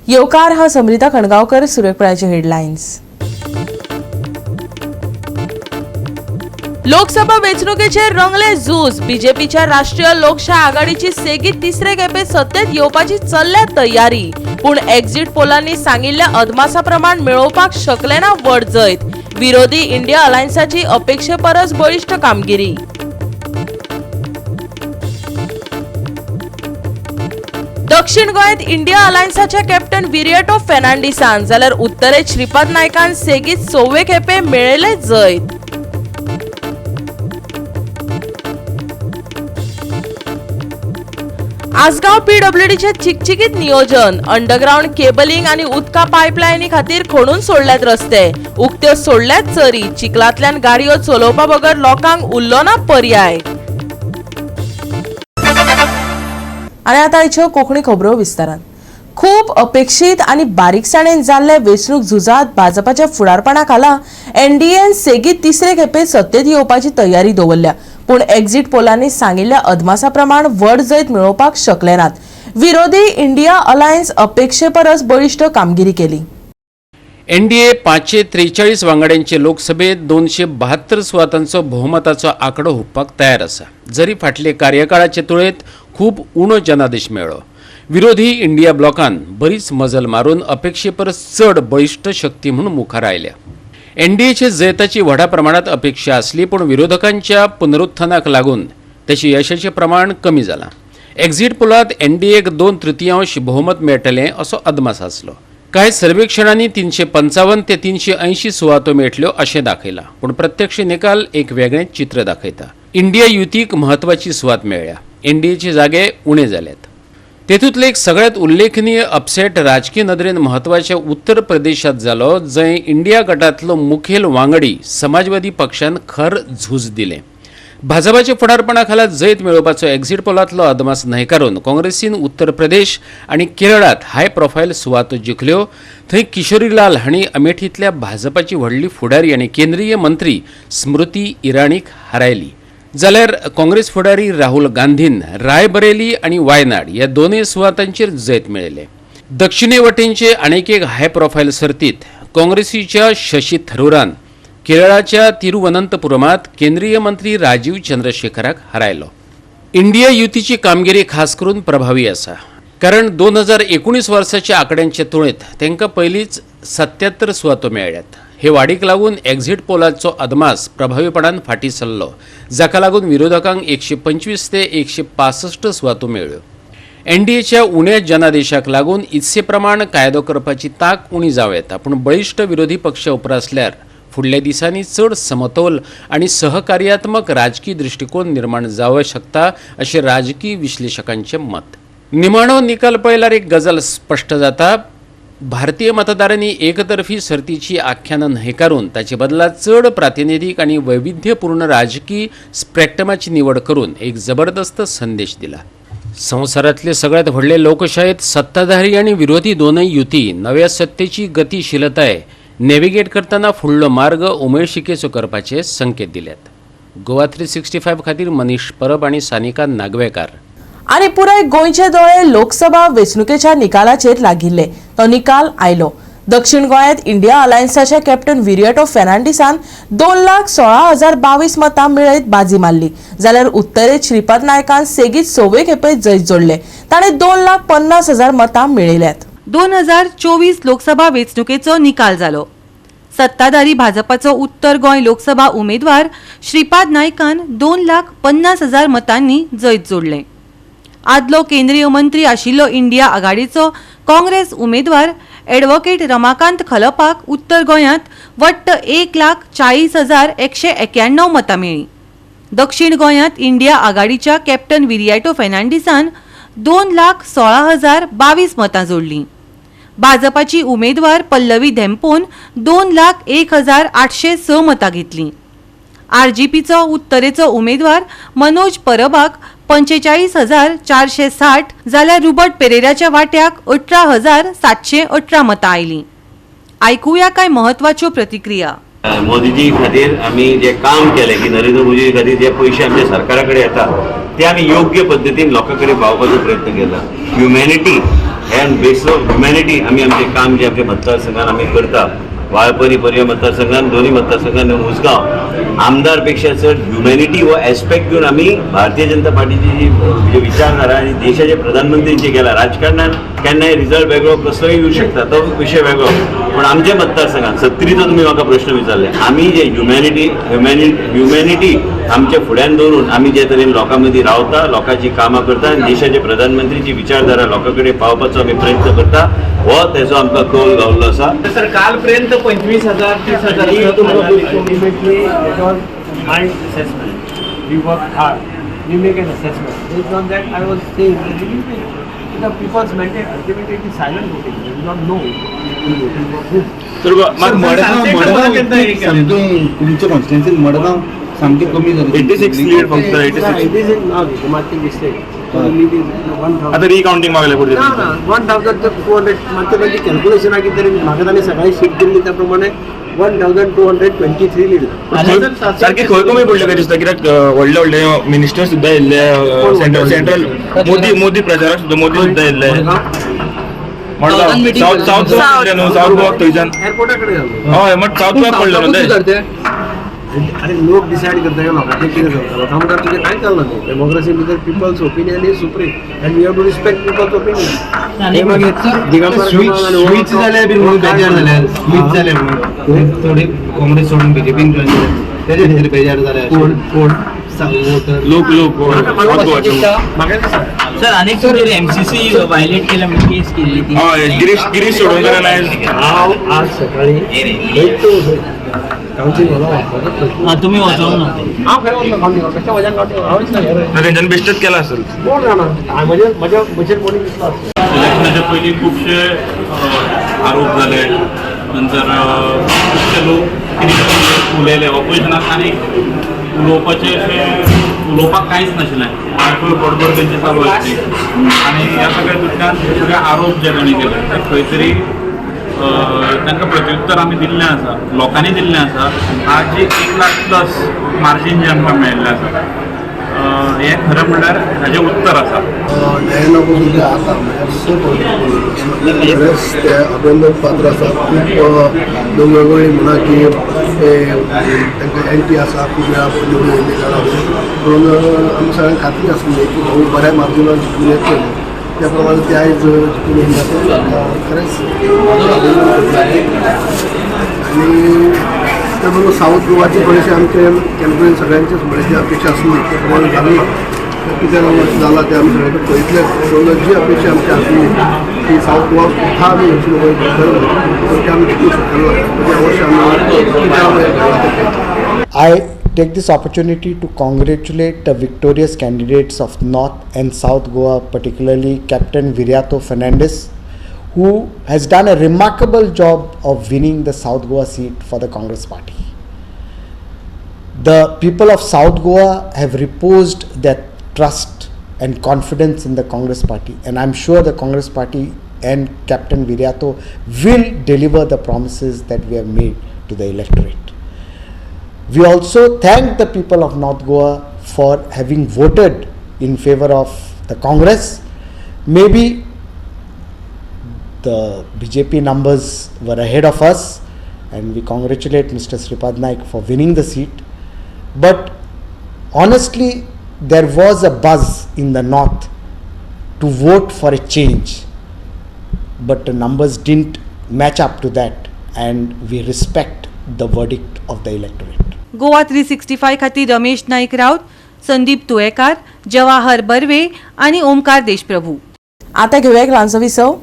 येवकार. हांव समृता खणगांवकर. सुरेखपणाचे हेडलायन्स. लोकसभा वेंचणुकेचेर रंगले झूज. बीजेपीच्या राष्ट्रीय लोकशाय आघाडीची सेगीत तिसरे खेपे सत्तेत येवपाची चल्ल्या तयारी. पूण एक्झिट पोलांनी सांगिल्ल्या अदमासा प्रमाण मेळोवपाक शकले ना व्हड जैत. विरोधी इंडिया अलायन्साची अपेक्षे परस बळिश्ट कामगिरी. दक्षिण गोंयांत इंडिया अलायन्साच्या कॅप्टन विरियटो फेर्नांडीसान जाल्यार उत्तरेत श्रीपाद नायकान सेगीत सव्वे खेपे मेळयले जैत. आसगांव पीडब्ल्यूडीचे चिकचिकीत नियोजन. अंडरग्रावंड केबलिंग आणि उदका पायपलायनी खातीर खणून सोडल्यात रस्ते, उक्त्यो सोडल्यात चरी. चिखलांतल्यान गाडयो चलोवपा बगर लोकांक उरलो ना पर्याय. आनी आतां आयच्यो कोंकणी खबरो विस्तारान. खूब अपेक्षीत आनी बारीकसाणेन जाल्ल्या वेंचणूक झुजांत भाजपाच्या फुडारपणा खाला एनडीएन सेगीत तिसरे खेपे सत्तेत येवपाची तयारी दवरल्या. पूण एक्झिट पोलांनी सांगिल्ल्या अदमासा प्रमाण व्हड जैत मेळोवपाक शकले नात. विरोधी इंडिया अलायन्स अपेक्षे परस बळिश्ट कामगिरी केली. एनडीए 543 वांगड्यांचे लोकसभेत 272 सुवातांचो भोवमताचो आंकडो हुपपाक तयार आसा. जरी फाटले कार्यकाळाचे तुळेंत खूब उणो जनादेश मेळ्ळो, विरोधी इंडिया ब्लॉकान बरीच मजल मारून अपेक्षे परस चड बळिश्ट शक्ती म्हूण मुखार आयल्या. एनडीएचे जैताची व्हडा प्रमाणात अपेक्षा आसली, पूण विरोधकांच्या पुनरुत्थानाक लागून ताचें यशाचें प्रमाण कमी जालां. एक्झिट पोलांत एनडीएक 2/3 भोवमत मेळटलें असो अदमास आसलो. कांय सर्वेक्षणांनी 355 ते 380 सुवातो मेळटल्यो अशें दाखयलां, पूण प्रत्यक्ष निकाल एक वेगळेंच चित्र दाखयता. इंडिया युतीक म्हत्वाची सुवात मेळ्ळ्या. एनडीएचे जागे उणे जाल्यात. तेतूंतले एक सगळ्यात उल्लेखनीय अपसेट राजकी नदरेन म्हत्वाच्या उत्तर प्रदेशात जालो, जंय इंडिया गटांतलो मुखेल वांगडी समाजवादी पक्षान खर झूज दिलें. भाजपाच्या फुडारपणा खाला जैत मेळोवपाचो एक्झिट पोलांतलो अदमास न्हयकारून काँग्रेसीन उत्तर प्रदेश आनी केरळात हाय प्रोफायल सुवातो जिखल्यो. थंय किशोरीलाल हांणी अमेठींतल्या भाजपाची व्हडली फुडारी आनी केंद्रीय मंत्री स्मृती इराणीक हारायली, जाल्यार काँग्रेस फुडारी राहुल गांधीन रायबरेली आनी वायनाड ह्या दोनूय सुवातांचेर जैत मेळयलें. दक्षिणे वटेनचे आनीक एक हाय प्रोफायल सर्तीत काँग्रेसीच्या शशी थरूरान केरळाच्या तिरुवनंतपुरमात केंद्रीय मंत्री राजीव चंद्रशेखराक हारायलो. इंडिया युतीची कामगिरी खास करून प्रभावी आसा, कारण 2019 वर्साच्या आंकड्यांचे तुळेंत तांकां पयलींच 77 सुवातो मेळ्ळ्यात. हे वाडीक लागून एक्झिट पोलाचो अदमास प्रभावीपणान फाटीं सरलो, जाका लागून विरोधकांक 125 ते 165 सुवातो मेळ्ळ्यो. एनडीएच्या उण्या जनादेशाक लागून इत्से प्रमाण कायदो करपाची तांक उणी जावं येता, पूण बळिश्ट विरोधी पक्ष उप्रासल्यार फुडल्या दिसांनी चड समतोल आनी सहकार्यात्मक राजकी दृश्टिकोन निर्माण जावं शकता अशें राजकी विश्लेशकांचें मत. निमाणो निकाल पळयल्यार एक गजाल स्पश्ट जाता. भारतीय मतदारांनी एकतर्फी सर्तीची आख्यानां न्हयकारून ताचे बदला चड प्रातिनिधीक आनी वैविध्यपूर्ण राजकी स्पॅक्ट्रमाची निवड करून एक जबरदस्त संदेश दिला. संवसारांतले सगळ्यात व्हडले लोकशायेत सत्ताधारी आनी विरोधी दोनय युती नव्या सत्तेची गतिशीलताय नेव्हिगेट करतना फुडलो मार्ग उमळशिकेचो करपाचे संकेत दिल्यात. गोवा 365 खातीर मनीष परब आनी सानिका नागवेकार. आनी पुराय गोंयचे दोळे लोकसभा वेंचणुकेच्या निकालाचेर लागिल्ले. तो निकाल आयलो. दक्षिण गोंयांत इंडिया अलायन्साच्या कॅप्टन विरियटो फेर्नांडीसान 2,16,022 मतां मेळयत बाजी मारली, जाल्यार उत्तरेत श्रीपाद नायकान सेगीत सवे खेपे जैत जोडले. ताणें 2,50,000 मतां मेळयल्यात. 2024 लोकसभा वेंचणुकेचो निकाल जालो. सत्ताधारी भाजपाचो उत्तर गोंय लोकसभा उमेदवार श्रीपाद नायकान 2,50,000 मतांनी जैत जोडलें. आदलो केंद्रीय मंत्री आशिल्लो इंडिया आघाडीचो काँग्रेस उमेदवार ॲडव्होकेट रमाकांत खलपाक उत्तर गोंयांत वट्ट 1,40,191 मतां मेळ्ळीं. दक्षिण गोंयांत इंडिया आघाडीच्या कॅप्टन विरियाटो फेर्नांडीसान 2,16,022 मतां जोडलीं. भाजपाची उमेदवार पल्लवी धेंपोन 2,01,806 मतां घेतलीं. आरजीपीचो उत्तरेचो उमेदवार मनोज परबाक 45,460, जाल्यार रुबर्ट पेरेराच्या वाट्याक 18,718 मतां आयलीं. आयकुया कांय म्हत्वाच्यो प्रतिक्रिया. मोदीजी खातीर आमी जे काम केलें की नरेंद्र मोदी खातीर जे पयशे आमच्या सरकारा कडेन येता ते आमी योग्य पद्दतीन लोकां कडेन पावोवपाचो प्रयत्न केला. ह्युमॅनिटी हे बेस ऑफ ह्युमॅनिटी आमी आमचें काम जें आमच्या मतदारसंघान आमी करता. वाळपरी पर्या मतदारसंघान, दोन्ही मतदारसंघान, उसगांव आमदार पेक्षा चड ह्युमॅनिटी हो एस्पेक्ट घेवन आमी भारतीय जनता पार्टीची जी जी विचारधारा आनी देशाचे प्रधानमंत्री जे केला, राजकारणान केन्नाय रिजल्ट वेगळो कसलोय येवं शकता, तो विशय वेगळो, पूण आमच्या मतदारसंघात सत्तरीचो तुमी म्हाका प्रश्न विचारले, आमी जे ह्युमॅनिटी आमच्या फुड्यान दवरून आमी जे तरेन लोकां मदीं रावता, लोकांची कामां करता आनी देशाचे प्रधानमंत्रीची विचारधारा लोकां कडेन पावपाचो आमी प्रयत्न करता, हो तेजो आमकां कौल गावल्लो आसा. सर, कालपर्यंत 25,000, 30,000. Ultimately, it was my assessment. We worked hard. We make an assessment. Based on that, I was saying that believe me, the people's mandate ultimately it is silent voting. They do not know who is voting for whom. Sir, Madgaon Madgaon सामकें तुमच्या कॉन्स्टिट्युएन्सीन मडगांव सामकें कमी जालें. 86 lead फक्त, 86. Yeah, it is in now, Himachal district. So the lead is 1,000. आता recounting मागले पुढे. ना ना, 1,200. मागच्या तांची कॅल्क्युलेशन की तरी म्हाका तांणी सकाळी शीट दिल्ली त्या प्रमाणे 1,223 लीड. सारखे खंय कमी पडले काय दिसता? कित्याक व्हडले व्हडले मिनिस्टर सुद्धा येयल्ले, सेंट्रल सेंट्रल मोदी मोदी प्रचाराक सुद्धा मोदी सुद्धा येयल्ले मडगांव, साऊथ साऊथ गोवा पडले न्हू, साऊथ गोवाक थंयच्यान. एअरपोर्टा कडेन जालो. हय, बट साऊथ गोवाक पडलो न्हू ते. अरे, लोक डिसायड करता की लोकांचें कितें चलता. लोकां मुखार तुजें कांय चलना न्ही. डेमोक्रेसी भितर people's opinion is supreme and we have to respect people's opinion. Switch switch जाले बी म्हणून बेजार जाले, स्विच जाले म्हणून थोडे काँग्रेस सोडून बीजेपीन जॉईन जाले, तेजे खातीर बेजार जाले. कोण कोण? वोटर. लोक लोक साऊथ गोवाचे. म्हाका सांग. सर, अनेक सर, एमसीसी व्हायलेट केलं म्हणून केस केली ती. हय, गिरीश गिरीश चोडणकर आयज. हांव आज सकाळी कावन्सील हॉला वचपाचो प्रश्न. हा, तुम्ही वचोंक ना? हांव खंय वतलो कावन्सील हॉल? कशें म्हज्यान कावन्सील हांव ना हेर. तेंच्यांनी बेश्टेच केला असेल. कोण जाणा, हांव म्हज्या म्हज्या म्हजेर कोणी दिसलो आसतलो. इलेक्शनाच्या पयलीं खुबशे आरोप जाले, नंतर खुबशे लोक कितें कितें उलयले. ऑपोजिशनाक आनी उलोवपाचें अशें उलोवपाक कांयच नाशिल्लें, आडखळ बडबड तेंची चालू आसली आनी ह्या सगळ्या हितूंतल्यान हे सगळे आरोप जे तांणी केले ते खंय तरी तांकां प्रत्युत्तर आमी दिल्लें आसा, लोकांनी दिल्लें आसा. आज जी 1 लाख प्लस मार्जीन जें आमकां मेळिल्लें आसा, हें खरें म्हणल्यार हाजें उत्तर आसा. डायना पसून ते आसा, म्हळ्यार स खरेंच ते अभिनंदन पात्र आसा. खूब वेगवेगळी म्हणा की ते तांकां एंटी आसा, खूब वेळा निवडून येयल्ले कारणान. म्हणून आमी सगळ्यांक खात्री आसली की भाऊ बऱ्या मार्जिनान जिखून येतले. त्या प्रमाणे ते आयज जिखून येयल्ले आसा. खरेंच अभिनंदन करता. आनी त्या बरोबर सावथ गोवाचे थोडेशे आमचे कॅम्पेन सगळ्यांचेच म्हळ्यार जी अपेक्षा आसली त्या प्रमाणे जाली ना. कित्याक लागून जाला तें आमी सगळ्यांनी पळयतलेंच. पूण जी अपेक्षा आमची आसली की सावथ गोवा स्वता आमी वेंचणूक तर ते आमी जिखूंक शकतले, म्हणजे अवश्य आमी कित्याक लागून हें घडलां तें पळयतले. I take this opportunity to congratulate the victorious candidates of North and South Goa, particularly Captain Viriato Fernandez, who has done a remarkable job of winning the South Goa seat for the Congress party. The people of South Goa have reposed their trust and confidence in the Congress party, and I'm sure the Congress party and Captain Viriato will deliver the promises that we have made to the electorate. We also thank the people of North Goa for having voted in favor of the Congress. Maybe the BJP numbers were ahead of us, and we congratulate Mr. Sripad Naik for winning the seat. But honestly, there was a buzz in the north to vote for a change, but the numbers didn't match up to that, and we respect the verdict of the electorate. Goa 365 खातीर रमेश नाईक राऊत, संदीप तुयेकार, जवाहर बर्वे आनी ओमकार देशप्रभू. आता घेऊया एक ल्हानसो विसव.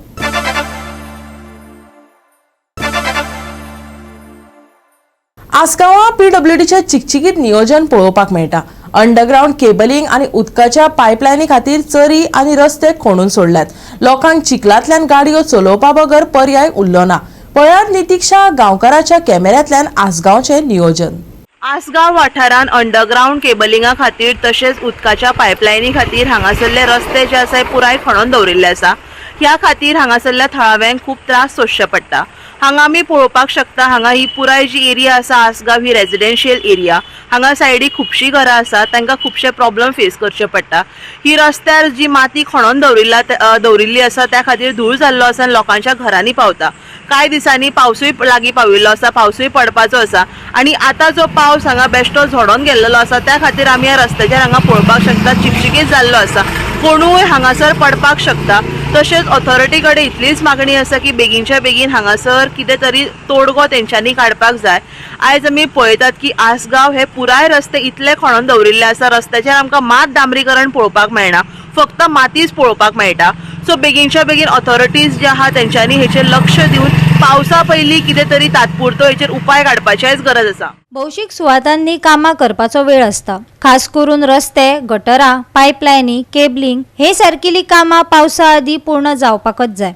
आसगांवां पीडब्ल्यूडीचे चिकचिकीत नियोजन पळोवपाक मेळटा. अंडरग्रावंड केबलिंग आनी उदकाच्या पायपलायनी खातीर चरी आनी रस्ते खणून सोडल्यात. लोकांक चिखलांतल्यान गाडयो चलोवपा बगर पर्याय उरलो ना. पळयात नितिक्षा गांवकाराच्या कॅमेऱ्यांतल्यान आसगांवचें नियोजन. आसगांव वाठारांत अंडरग्रावंड केबलिंगा खातीर तशेंच उदकाच्या पायपलायनी खातीर हांगासरले रस्ते जे आसा हे पुराय खणून दवरिल्ले आसा. ह्या खातीर हांगासरल्या थळाव्यांक खूब त्रास सोंसचे पडटा. हांगा आमी पळोवपाक शकता, हांगा ही पुराय जी एरिया आसा आसगांव ही रेजिडेन्शियल एरिया. हांगा सायडीक खुबशीं घरां आसात, तांकां खुबशे प्रॉब्लम फेस करचे पडटा. ही रस्त्यार जी माती खणोन दवरिल्ली आसा त्या खातीर धूळ जाल्लो आसा आनी लोकांच्या घरांनी पावता. कांय दिसांनी पावसूय लागीं पाविल्लो आसा, पावसूय पडपाचो आसा आनी आतां जो पावस हांगा बेश्टो झडोन गेल्लो आसा त्या खातीर आमी ह्या रस्त्याचेर हांगा पळोवपाक शकता चिकचिकीत जाल्लो आसा, कोणूय हांगासर पडपाक शकता. तशेंच ऑथॉरिटी कडेन इतलीच मागणी आसा की बेगीनच्या बेगीन हांगासर कितें तरी तोडगो तेंच्यांनी काडपाक जाय. आयज आमी पळयतात की आसगांव हे पुराय रस्ते इतले खणोन दवरिल्ले आसा, रस्त्याचेर आमकां मात डांबरीकरण पळोवपाक मेळना, फक्त मातीच पळोवपाक मेळटा. सो बेगीनच्या बेगीन ऑथॉरिटीज जे आहा तेंच्यांनी हेचेर लक्ष दिवन पावसा पयलीं कितें तरी तात्पुरतो हेचेर उपाय काडपाचीच गरज आसा. भौशीक सुवातांनी कामां करपाचो वेळ आसता, खास करून रस्ते, गटरां, पायपलायनी, केबलिंग हे सारकिली कामां पावसा आदीं पूर्ण जावपाकच जाय.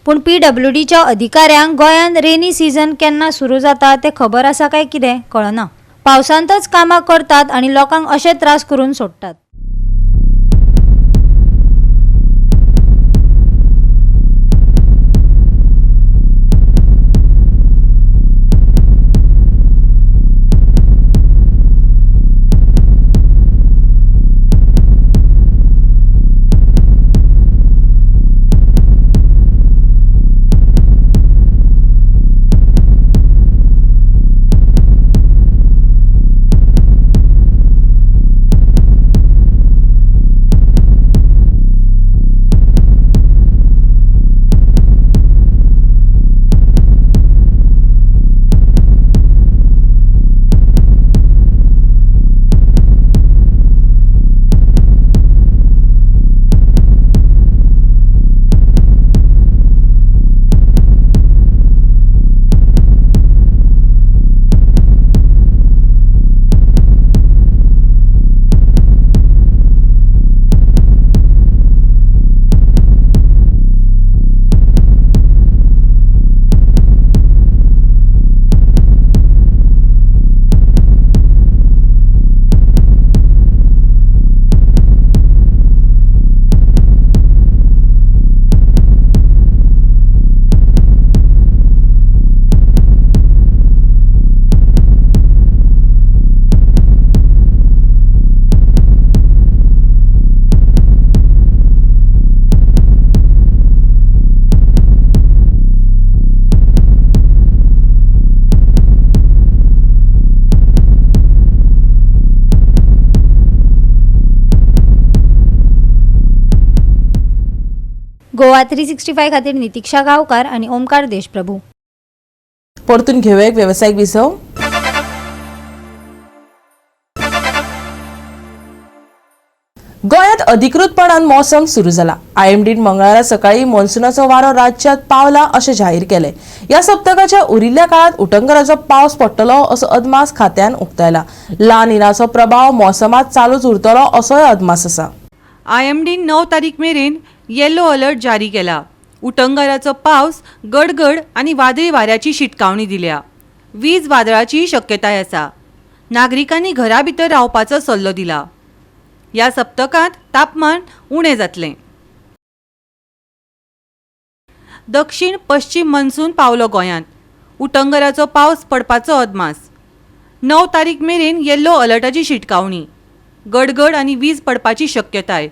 पूण पीडब्ल्यूडीच्या अधिकाऱ्यांक गोंयांत रेनी सीझन केन्ना सुरू जाता तें खबर आसा काय कितें कळना. पावसांतच कामां करतात आनी लोकांक अशे त्रास करून सोडटात. गोवा 365 खातीर नितीक्षा गांवकार आणि ओमकार देशप्रभू. परतून घेऊया एक व्यावसायिक विसव. गोंयांत अधिकृतपणान मोसम सुरू जाला. आयएमडीन मंगळारा सकाळी मॉन्सुनाचो वारो राज्यात पावला अशें जाहीर केलें. ह्या सप्तकाच्या उरिल्ल्या काळांत उटंगराचो पावस पडटलो असो अदमास खात्यान उक्तायला. ला निनाचो प्रभाव मोसमांत चालूच उरतलो असोय अदमास आसा. आयएमडीन 9 तारीख मेरेन येलो अलर्ट जारी केला. उटंगाराचो पावस, गडगड आनी वादळी वाऱ्याची शिटकावणी दिल्या. वीज वादळाचीय शक्यताय आसा. नागरिकांनी घरा भितर रावपाचो सल्लो दिला. ह्या सप्तकांत तापमान उणें जातलें. दक्षिण पश्चिम मनसून पावलो गोंयांत. उटंगराचो पावस पडपाचो अदमास. 9 तारीख मेरेन येल्लो अलर्टाची शिटकावणी. गडगड आनी वीज पडपाची शक्यताय.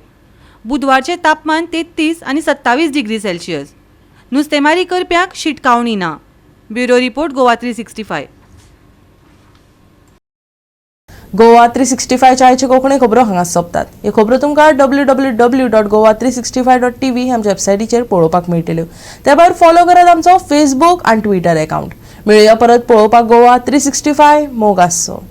बुधवारचें तापमान 33 आनी 27 डिग्री सेल्सियस. नुस्तेमारी करप्यांक शिटकावणी ना. Bureau report, Goa 365. Goa 365 आयच्यो कोंकणी खबरो हांगा सोंपतात. ह्यो खबरो तुमकां www.goa365.tv ह्या आमच्या वेबसायटीचेर पळोवपाक मेळटल्यो. त्या भायर फॉलो करात आमचो फेसबूक आनी ट्विटर अकावंट. मेळुया परत पळोवपाक गोवा 365. मोग आसचो.